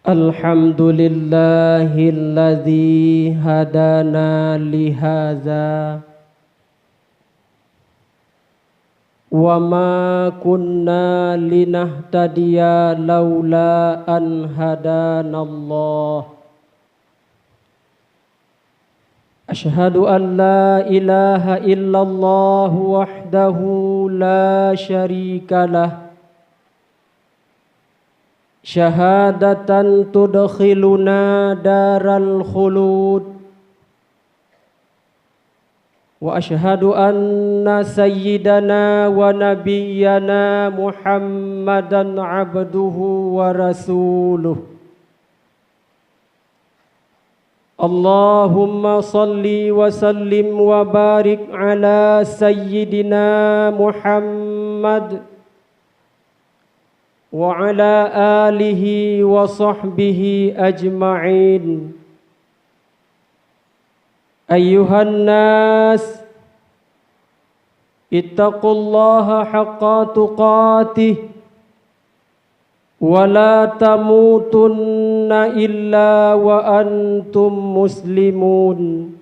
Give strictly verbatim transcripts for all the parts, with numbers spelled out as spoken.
Alhamdulillahilladzi hadana lihadza, wa ma kunna linahtadiya laula an hadanallah. Asyhadu an la ilaha illallah wahdahu la syarika lah, syahadatan tudkhiluna daral khulud. Wa asyhadu anna sayyidana wa nabiyyana Muhammadan abduhu wa rasuluh. Allahumma salli wa sallim wa barik ala sayyidina Muhammad wa ala alihi wa sahbihi ajma'in. Ayyuhan nas, ittaqullaha haqqa tuqatih, wa la tamutunna illa wa antum muslimun.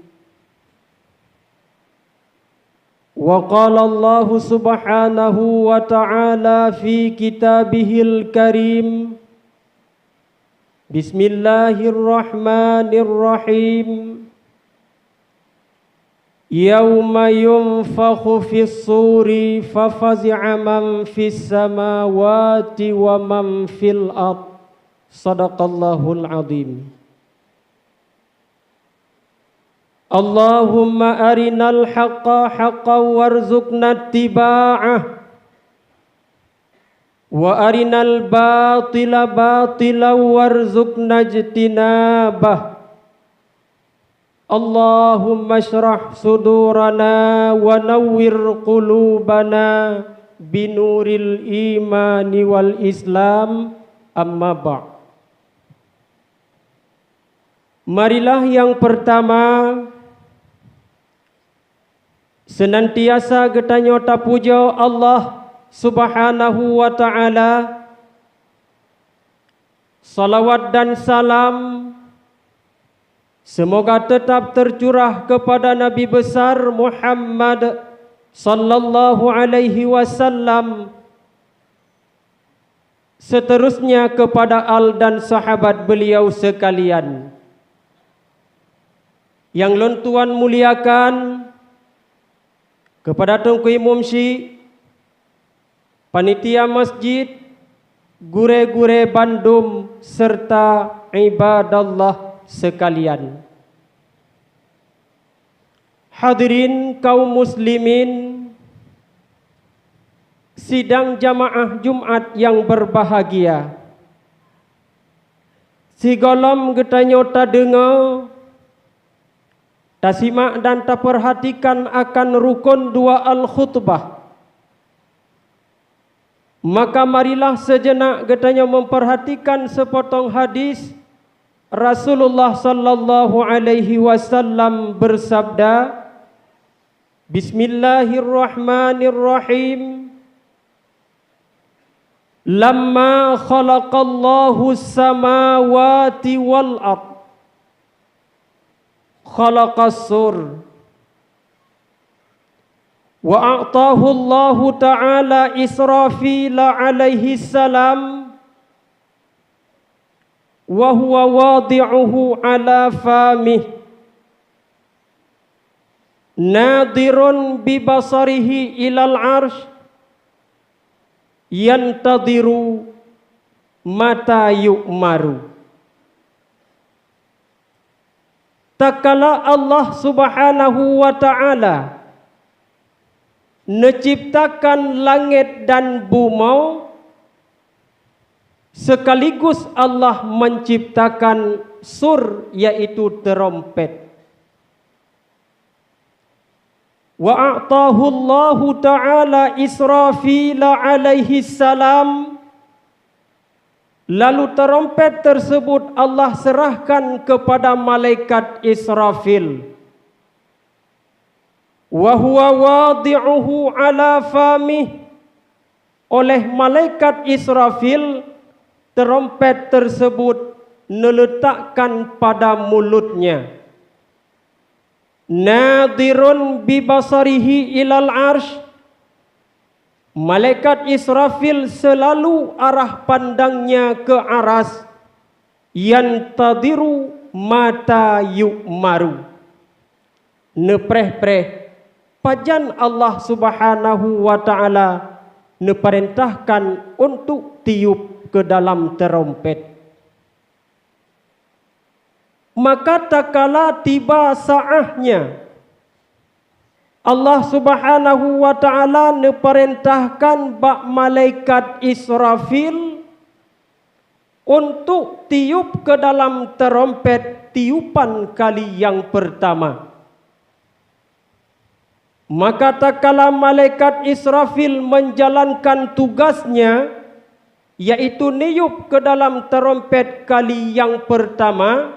Wa qala Allahu subhanahu wa ta'ala fi kitabihil karim, bismillahirrahmanirrahim. Yauma yunfakhu fis suri fafazi'a man fis samawati wa man fil ard. Sadaqallahul azim. Allahumma arinal haqqa haqqan warzuqna ittiba'ah, wa arinal batila batilan warzuqna ijtinabah. Allahumma shrah sudurana wa nawwir qulubana binuril imani wal islam, amma ba'd. Marilah nyang peurtama, seunantiasa geutanyoe tapujoe Allah Subhanahu wa Ta'ala, salawat dan salam seumoga teutap teucurah keupada Nabi Besar Muhammad sallallahu alaihi wasallam, seuteurusnya keupada al dan sahabat beuliau seukalian. Nyang lôn tuan muliakan, keupada Teungku Imum Syik, panitia masjid, gurée-gurée bandum, seureuta ibadallah seukalian. Hadirin kaum muslimin, sidang jamaah Jumat nyang beurbahagia! Sigohlom geutanyoe tadeungoe, tasimak dan tapeurhatikan akan rukon dua al-khutbah, maka marilah seujeunak geutanyoe meupeurhatikan seupotong hadis Rasulullah sallallahu alaihi wasallam beusabda, Bismillahirrahmanirrahim. Lamma khalaqallahu samawati wal ard, khalaqas sur, wa a'tahu Allahu ta'ala Israfil alaihi salam, wa huwa wadi'uhu ala famih, nadhirun bi basarihi ilal arsh, yantadhiru mata yu'maru. Takala Allah Subhanahu wa Ta'ala neuciptakan langét dan bumoe, seukaligus Allah meuciptakan sur, yaitu teurompet. Wa a'tahu Allahu ta'ala Israfil alaihi salam, lalu teurompet teuseubut Allah seurahkan keupada malaikat Israfil. Wa huwa wadi'uhu ala famih, oleh malaikat Israfil teurompet teuseubut neuletakkan pada mulutnya. Nadhirun bibasarihi ilal arsh. Malaikat Israfil selalu arah pandangnya ke aras, yantadhiru mata yu'maru. Neupreh-preh pajan Allah Subhanahu wa Ta'ala neuperintahkan untuk tiup ke dalam terompet. Maka takala tiba saahnya, Allah Subhanahu wa Ta'ala neuperintahkan bak malaikat Israfil untuk tiup ke dalam terompet tiupan kali yang pertama. Maka takala malaikat Israfil menjalankan tugasnya, yaitu niup ke dalam terompet kali yang pertama,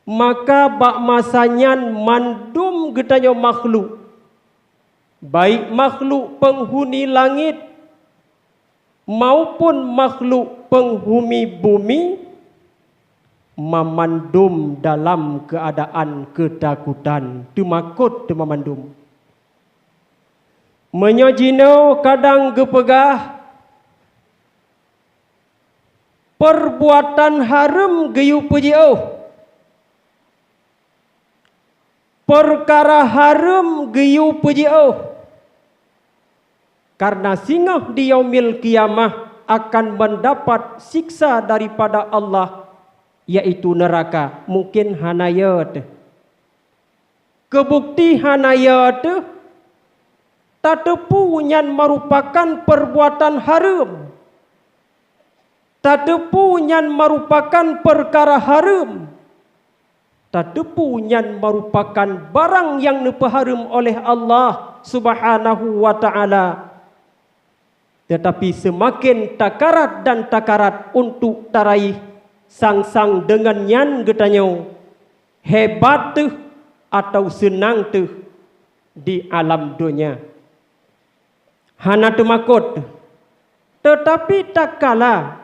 maka bak masa nyan mandum geutanyoe makhluk, baik makhluk penghuni langit maupun makhluk penghuni bumi, mamandum dalam keuadaan keutakutan, teumakot teuma mandum. Meunyoe jinoe kadang geupeugah, peurbuatan hareuem geuyue peujiôh, peukara hareuem geuyue peujiôh, kareuna singoh di Yaumil Qiyamah akan mendapat siksa daripada Allah, yaitu neuraka. Mungkin hana yo teuh. Keubukti hana yo teuh, tateupeue nyan meurupakan peurbuatan hareuem. Tateupeue nyan meurupakan peukara hareuem. Tateupeue nyan meurupakan barang nyang neupeuhareuem oleh Allah Subhanahu wa Ta'ala. Teutapi seumaken takarat dan takarat untuk taraih sang-sang deungon nyan geutanyoe, hebat teuh atawa seunang teuh di alam donya. Hana teumakot. Teutapi takala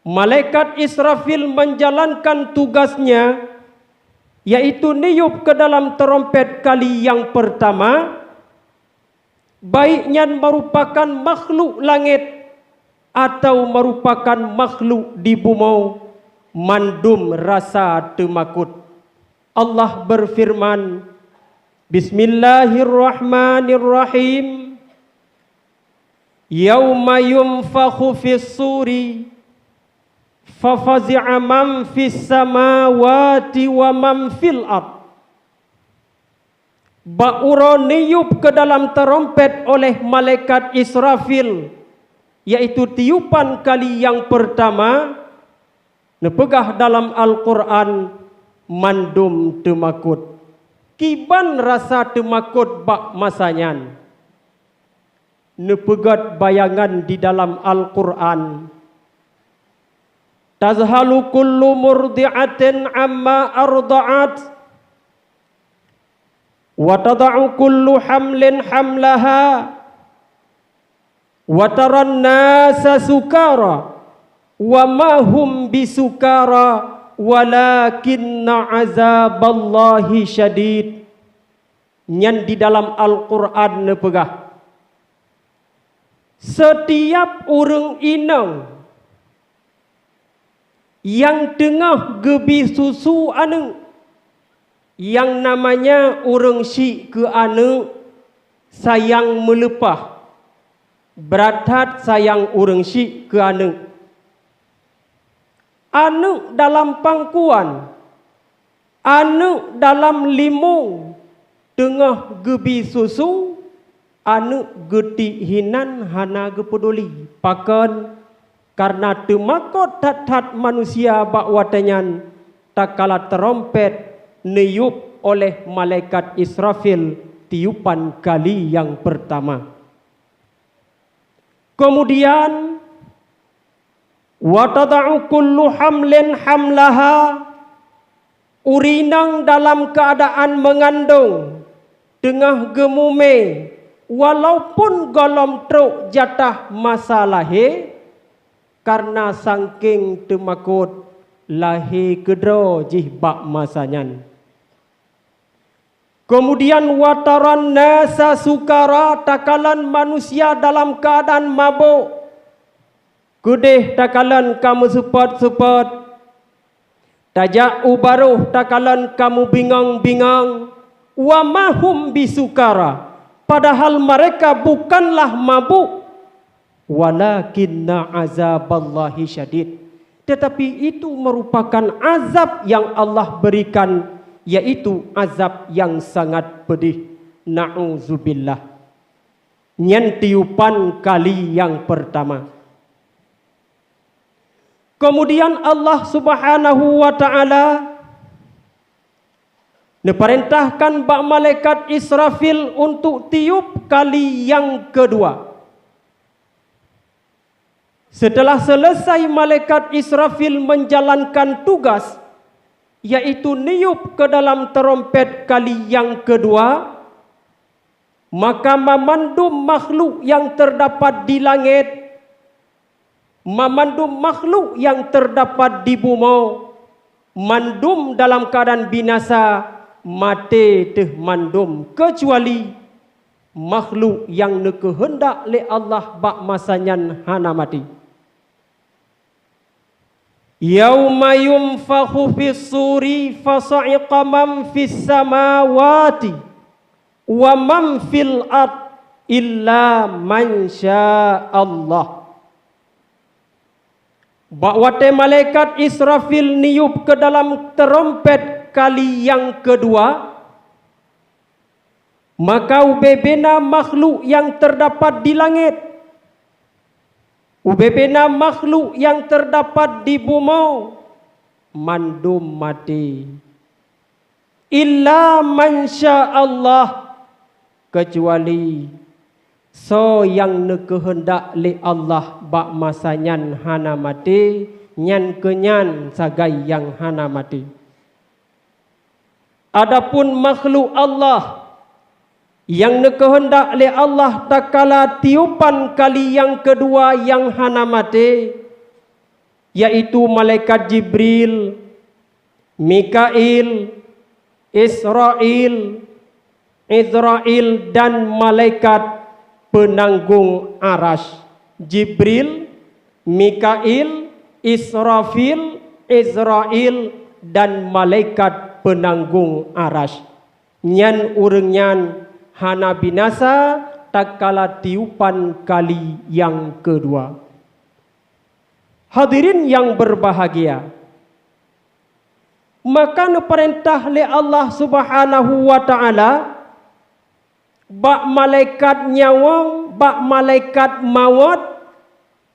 malaikat Israfil menjalankan tugasnya, yaitu niup ke dalam terompet kali yang pertama, baik nyan meurupakan makhluk langét atawa meurupakan makhluk di bumoe, mandum rasa teumakot. Allah beufeureuman, "Bismillahirrahmanirrahim. Yauma yunfakhu fis suri, fafazi'a man fis samawati wa man fil ard." Bak uroe niup ke dalam tarompet oleh malaikat Israfil, yaitu tiupan kali nyang peurtama, neupeugah dalam Al-Qur'an, mandum teumakot. Kiban rasa teumakot bak masa nyan? Neupeugét bayangan di dalam Al-Qur'an, "Tazhalu kullu murdi'atin amma arda'at, wa tada'u kullu hamlin hamlaha, wa taran nasa sukara, wa ma hum bisukara, walakinna azaballahi syadid." Nyan di dalam Al-Qur'an neupeugah, setiap ureuëng inong nyang teungoh geubi susu aneuëk, nyang namanya ureuëng syiek keu aneuëk, sayang meuleupah, brat that sayang ureuëng syiek keu aneuëk. Aneuëk dalam pangkuan, aneuëk dalam limong, teungoh geubi susu, aneuëk geutik hinan hana geupeuduli. Pakon? Kareuna teumakot that-that manusia bak watée nyan, takala tarompet neuyueb oleh malaikat Israfil tiupan kali nyang peurtama. Keumudian, "Wa tada'u kullu hamlin hamlaha," ureuëng inong dalam keuadaan meungandong, teungoh geumumé, walaupun gohlom trok jatah masa lahé, kareuna sangkéng teumakot, lahé keudroe jih bak masa nyan. Keumudian, "Wa taran nasa sukara", takalon manusia dalam keuadaan mabök. Keudeh takalon ka meuseupôt-seupôt, tajak u barôh takalon ka meubingong-bingong, "wa ma hum bisukara", padahal mereka bukanlah mabök, "walakinna azaballahi syadid", tetapi itu merupakan azab yang Allah berikan, yaitu azab yang sangat pedih. Na'udzubillah. Nyan tiupan kali nyang peurtama. Keumudian Allah Subhanahu wa Ta'ala neupeurintahkan bak malaikat Israfil untuk tiup kali nyang keudua. Seuteulah seuleusai malaikat Israfil meujalankan tugas, yaitu niup keu dalam tarompet kali nyang keudua, maka mamandum makhluk nyang teurdapat di langét, mamandum makhluk nyang teurdapat di bumoe, mandum dalam keuadaan binasa, maté teuh mandum, keucuali makhluk nyang neukeuheundak lé Allah bak masa nyan hana maté. "Yauma yunfakhu fis suri fasa'iqa man fis samawati wa man fil ard illa man sya Allah." Bak watée malaikat Israfil niup keu dalam tarompet kali nyang keudua, maka ubé-bé na makhluk nyang teurdapat di langét, ubé-bé na makhluk nyang teurdapat di bumoe, mandum maté. "Illa man sya Allah", keucuali soe nyang neukeuheundak lé Allah bak masa nyan hana maté, nyan keuh nyan sagai nyang hana maté. Adapun makhluk Allah nyang neukeuheundak lé Allah takala tiupan kali nyang keudua nyang hana maté, yaitu malaikat Jibril, Mikail, Israil, Izrail, dan malaikat peunanggong Arasy. Jibril, Mikail, Israfil, Izrail, dan malaikat peunanggong Arasy. Nyan ureuëng nyan hana binasa takala tiupan kali nyang keudua. Hadirin nyang beurbahagia, maka neupeurintah lé Allah Subhanahu wa Ta'ala bak malaikat nyawöng, bak malaikat mawöt,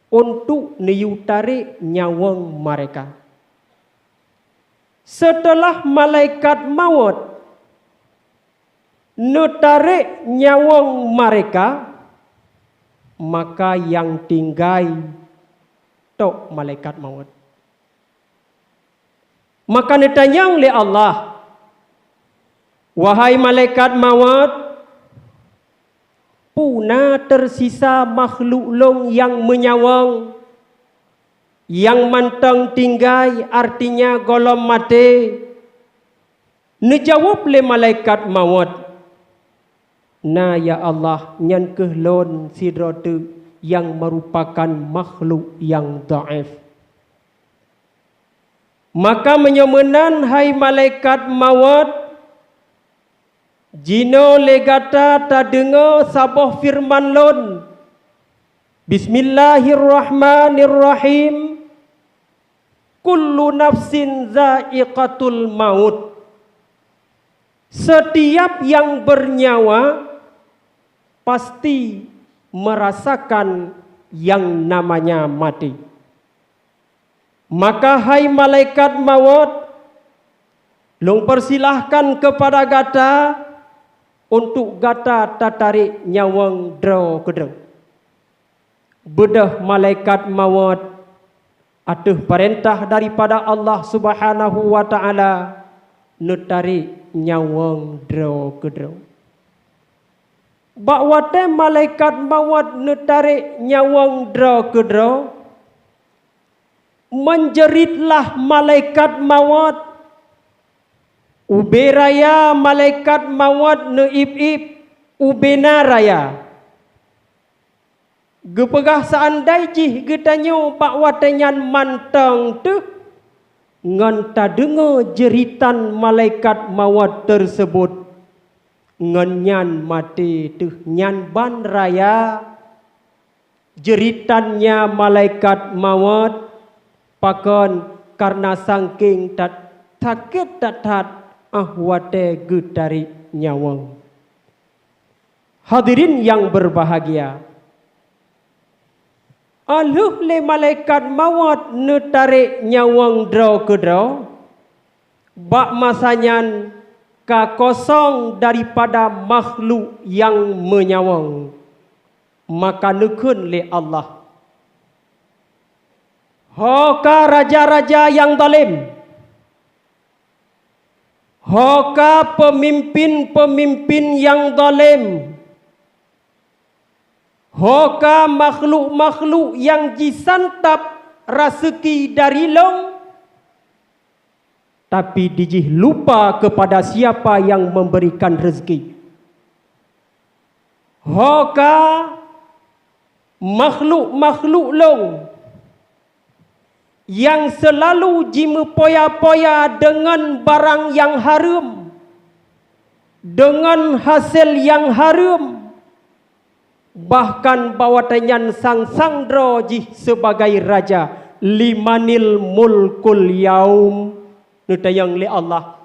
untuk neuyue tarek nyawöng mereka. Seuteulah malaikat mawöt neutarek nyawöng mereka, maka nyang tinggai tok malaikat mawöt. Maka neutanyong lé Allah, "Wahai malaikat mawöt, peue na teusisa makhluk lôn nyang meunyawöng, nyang mantong tinggai, artinya gohlom maté?" Neujaweueb lé malaikat mawöt, "Na, ya Allah, nyan kheueh lôn sidroe teuk nyang meurupakan makhluk nyang dhaif." Maka meunyoe meunan, hai malaikat mawöt, jinoe lé gata tadeungoe saboh feureuman lôn, "Bismillahirrahmanirrahim. Kullu nafsin za'iqatul maut." Setiap yang bernyawa pasti merasakan yang namanya mati. Maka, hai malaikat mawöt, lôn peusilahkan keupada gata untuk gata tatarek nyawöng droe keudroe. Beudôh malaikat mawöt ateueh peurintah daripada Allah Subhanahu wa Ta'ala neutarek nyawöng droe keudroe. Bak watée malaikat mawöt neutarek nyawöng droe keudroe, Meunjeuritlah malaikat mawöt. Ubé raya malaikat mawöt neuib-ib, ubé na raya. Geupeugah, seuandai jih geutanyoe bak watée nyan mantong teuh ngon tadeungoe jeuritan malaikat mawöt teuseubot, ngon nyan maté teuh nyan ban raya. Jeuritan nya malaikat mawöt, pakon, kareuna sangkéng that-, sakét that-that óh watée geutarek nyawöng. Hadirin nyang beubahgia, óh lheueh lé malaikat mawöt neutarek nyawöng droe keudroe, bak masa nyan ka kosong daripada makhluk nyang meunyawöng. Maka neukheun lé Allah, "Ho ka raja-raja nyang zalém! Ho ka peumimpén-peumimpén nyang zalém! Ho ka makhluk-makhluk nyang jisantap raseuki dari lôn, tapi dijih lupa kepada siapa yang memberikan rezeki. Ho ka makhluk-makhluk lôn nyang seulalu jimeupoya-poya deungon barang nyang hareuem, deungon hasé nyang hareuem, bahkan bak watée nyan sang-sang droe jih sibagai raja, limanil mulkul yaum," neutanyong lé Allah,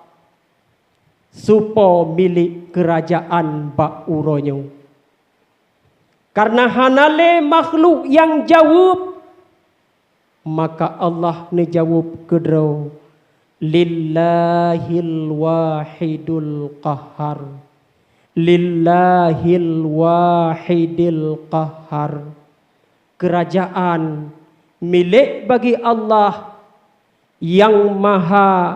"Soe po milék keurajeuen bak uroe nyoe?" Kareuna hana lé makhluk nyang jaweueb, maka Allah neujaweueb keudroe, "Lillahil wahidul qahhar. Lillahil wahidil qahhar." Keurajeuen milék bagi Allah nyang Maha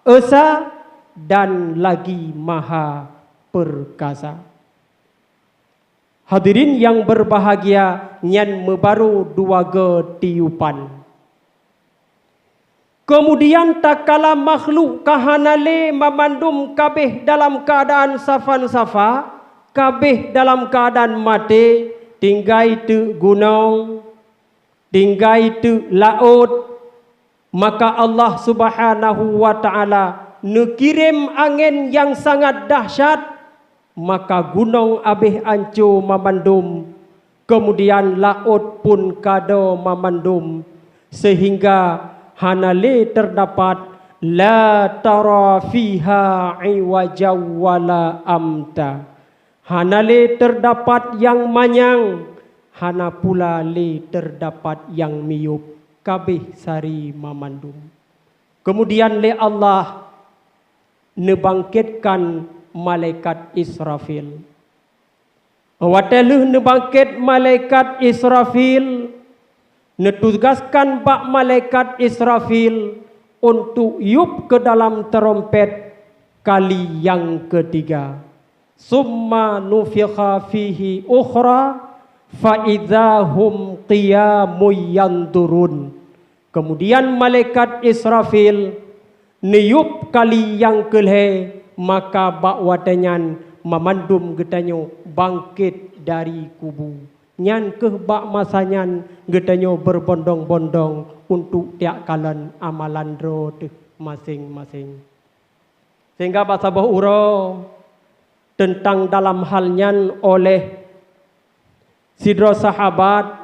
Esa dan lagi Maha Peurkasa. Hadirin nyang beubahgia, nyan meubaru dua goe tiupan. Keumudian, takala makhluk ka hana lé, mamandum kabéh dalam keuadaan safan-safa, kabéh dalam keuadaan maté, tinggai teuk gunong, tinggai teuk laôt, maka Allah Subhanahu wa Ta'ala neukirém angén nyang sangat dahsyat, maka gunong abéh anco mamandum, keumudian laôt pun kado mamandum, seuhingga hana lé teurdapat, "La tara fiha iwaja wala amta." Hana lé teurdapat nyang manyang, hana pula lé teurdapat nyang miyueb, kabéh sari mamandum. Keumudian lé Allah neubangketkan malaikat Israfil. Watée lheueh neubangket malaikat Israfil, neutugaskan bak malaikat Israfil untuk yueb keu dalam tarompet kali nyang keutiga. "Summa nufikha fihi ukhra, fa idza hum qiyamun yanzurun." Keumudian malaikat Israfil neuyueb kali nyang keulhée, maka bak watée nyan mamandum geutanyoe bangket dari kubu. Nyan kheueh bak masa nyan geutanyoe beurbondong-bondong untuk tiak kalon amalan droe teuh maséng-maséng. Sehingga bak saboh uroe teuntang dalam hal nyan oleh sidroe sahabat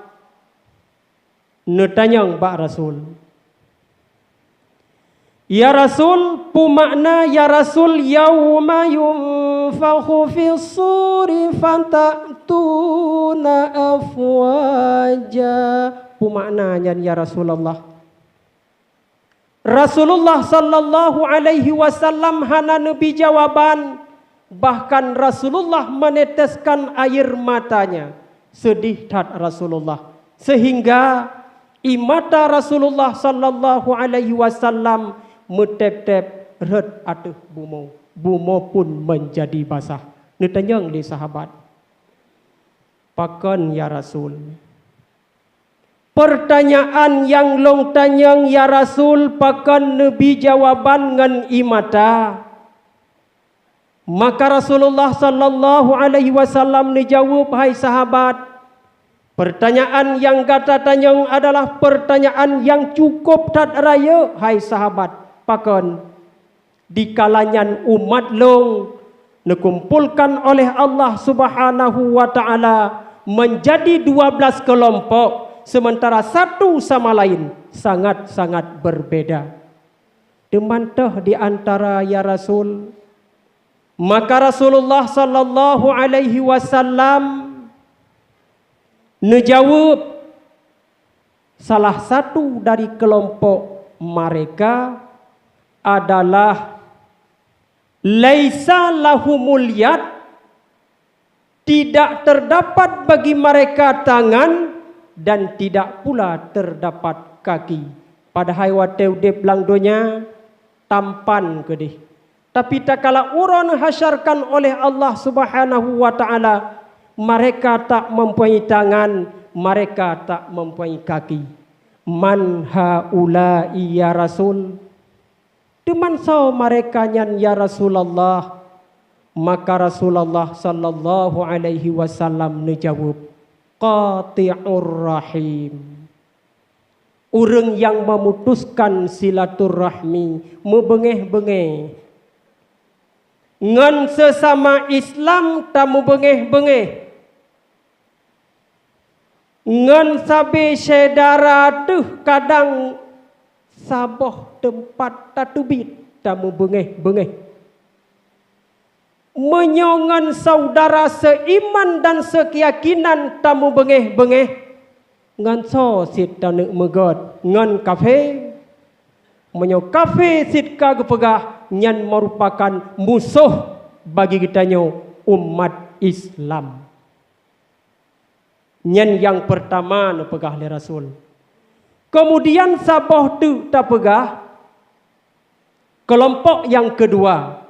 neutanyong bak Rasul, "Ya Rasul, peue makna, ya Rasul, yauma yunfakhu fis suri fata'tuna afwaja?" Peue makna nyan, ya Rasulullah? Rasulullah sallallahu alaihi wasallam hana neubi jawaban, bahkan Rasulullah meneteskan air matanya. Seudeh that Rasulullah, seuhingga ie mata Rasulullah sallallahu alaihi wasallam meuteb-teb rhot ateueh bumoe. Bumoe pun meunjadi basah. Neutanyong lé sahabat, "Pakon, ya Rasul?" "Peurtanyaan nyang lôn tanyong, ya Rasul, pakon neubi jawaban ngon ie mata?" Maka Rasulullah sallallahu alaihi wasallam neujaweueb, "Hai sahabat, peurtanyaan nyang gata tanyong adalah peurtanyaan nyang cukôp that rayeuk, hai sahabat. Pakon? Dikala nyan umat lôn neukumpolkan oleh Allah Subhanahu wa Ta'ala meunjadi dua blaih keulompok, seumantara satu sama laén sangat-sangat berbeda." "Teuman toh di antara, ya Rasul?" Maka Rasulullah sallallahu alaihi wasallam neujaweueb, "Salah satu dari keulompok mereka adalah laisa lahumul yad, tidak terdapat bagi mereka tangan dan tidak pula terdapat kaki." Padahai watée udeb lam donya tampan keudeh. Tapi takala uroe neuhasyarkan oleh Allah Subhanahu wa Ta'ala, mereka tak mempunyai tangan, mereka tak mempunyai kaki. "Man haula'i, ya Rasul?" "Teuman soe mereka nyan, ya Rasulullah?" Maka Rasulullah sallallahu alaihi wasallam neujaweueb, "Qati'ur rahim." Ureuëng nyang memutuskan silaturahmi, meubeungéh-beungéh. Ngon seusama Islam tameubeungéh-beungéh. Ngon sabe syedara teuh kadang saboh teumpat tateubiet tameubeungéh-beungéh. Meunyoe ngon syedara seuiman dan seukeuyakinan tameubeungéh-beungéh, ngon soe cit taneuk meugét? Ngon kafé? Meunyoe kafé cit ka geupeugah, nyan meurupakan musoh bagi geutanyoe umat Islam. Nyan nyang peurtama neupeugah lé Rasul. Keumudian saboh teuk tapeugah, keulompok nyang keudua,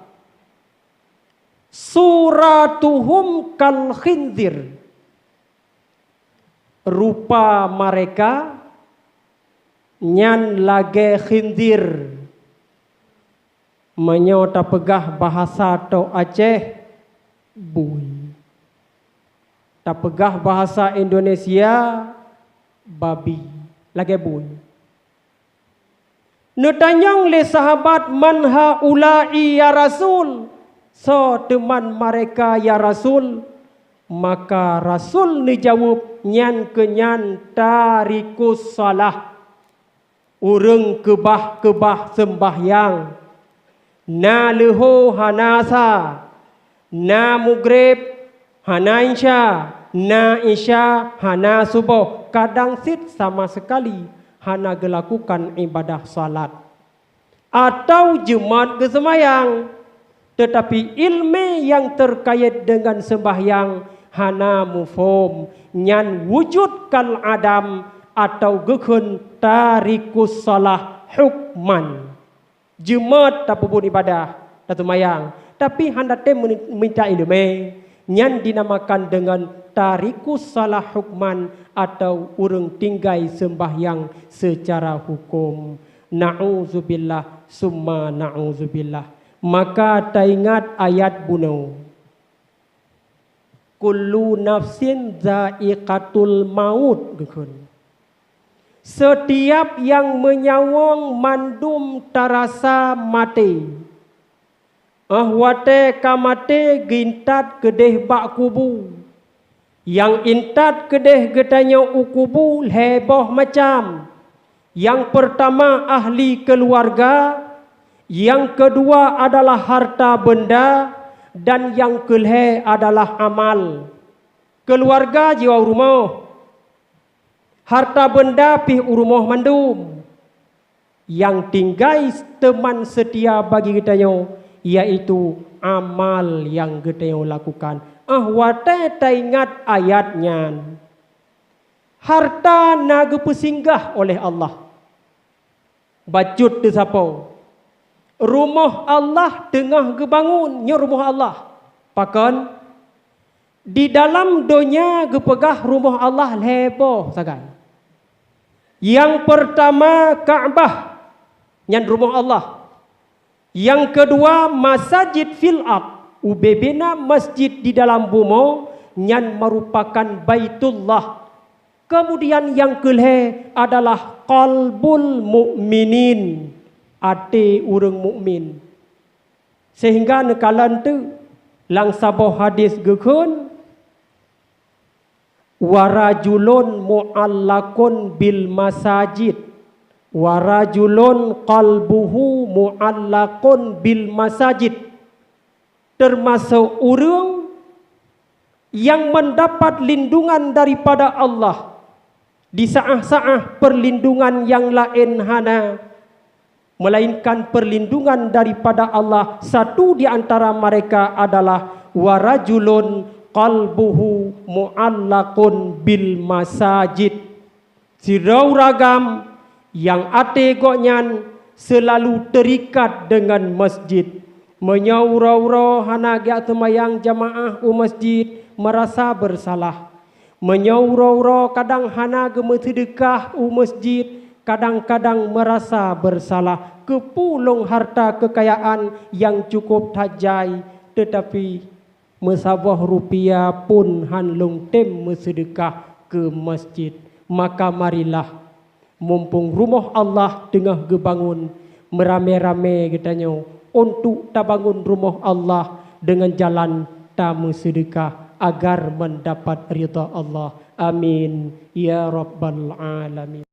"Suratuhum kal khinzir." Rupa mereka nyan lagée khinzir. Meunyoe tapeugah bahasa tok Aceh, bui. Tapeugah bahasa Indonesia, babi. Lagée bui. Neutanyong lé sahabat, "Man haula'i, ya Rasul?" "Soe teuman mereka, ya Rasul?" Maka Rasul neujaweueb, "Nyan keuh nyan tarikus shalah." Ureuëng keubah-keubah seumbahyang, na leuho hana sa, na mugreb hana isya, na isya hana suboh, kadang cit sama seukali hana geulakukan ibadah salat, atau jeumat geuseumayang. Teutapi iéleumé nyang teukayét deungon seumbahyang hana muphom, nyan wujud kal adam atau geukheun tarikus shalah hukman. Jeumat tapeubuet ibadah, taseumayang, tapi hana tém meuni-, mita iéleumé, nyan dinamakan deungon tarikus shalah hukman atau ureuëng tinggai seumbahyang seucara huköm. Na'uzubillah, summa na'uzubillah. Maka taingat ayat bunoe, "Kullu nafsin za'iqatul maut," geukheun. Seutiab nyang meunyawöng mandum tarasa maté. Óh watée ka maté geuintat keudeh bak kubu. Nyang intat keudeh geutanyoe u kubu lhée boh macam. Nyang peurtama ahli keuluwarga, nyang keudua adalah harta beunda, dan nyang keulhée adalah amal. Keuluwarga jiwoe u rumoh, harta beunda pih u rumoh mandum. Nyang tinggai teuma seutia bagi geutanyoe, yaitu amal nyang geutanyoe lakukan. Óh watée taingat ayat nyan, harta na geupeusinggah oleh Allah. Bacut teusapoe, rumoh Allah teungoh geubangun, nyoe rumoh Allah. Pakon? Di dalam donya geupeugah rumoh Allah lhée boh sagai. Nyang peurtama Ka'bah, nyan rumoh Allah. Nyang keudua masajid fil ard, ubé-bé na masjid di dalam bumoe, nyan meurupakan Baitullah. Keumudian nyang keulhée adalah qalbul mukminin, até ureuëng mukmin. Sehingga neukalon teuk lam saboh hadis geukheun, "Wa rajulun mu'allaqun bil masajid, wa rajulun qalbuhu mu'allaqun bil masajid." Teumasok ureuëng nyang meudapat lindungan daripada Allah di saáh-saáh peurlindungan nyang laén hana, meulainkan peurlindungan daripada Allah, satu di antara mereka adalah wa rajulun qalbuhu mu'allaqun bil masajid. Sidroe ureuëng agam nyang até gobnyan seulalu teurikat deungon masjid. Meunyoe uroe-uroe hana geujak seumayang jamaah u masjid, meurasa beursalah. Meunyoe uroe-uroe kadang hana geumeuseudeukah u masjid, kadang-kadang meurasa beursalah. Keupeue lôn harta keukayaan nyang cukup that jai, teutapi meusaboh rupiah pun han lôn tem meuseudeukah keu masjid. Maka marilah, mumpung rumoh Allah teungoh geubangun, meuramé-ramé geutanyoe untuk tabangun rumoh Allah deungon jalan tameuseudeukah agar meudapat ridha Allah. Amin ya rabbal alamin.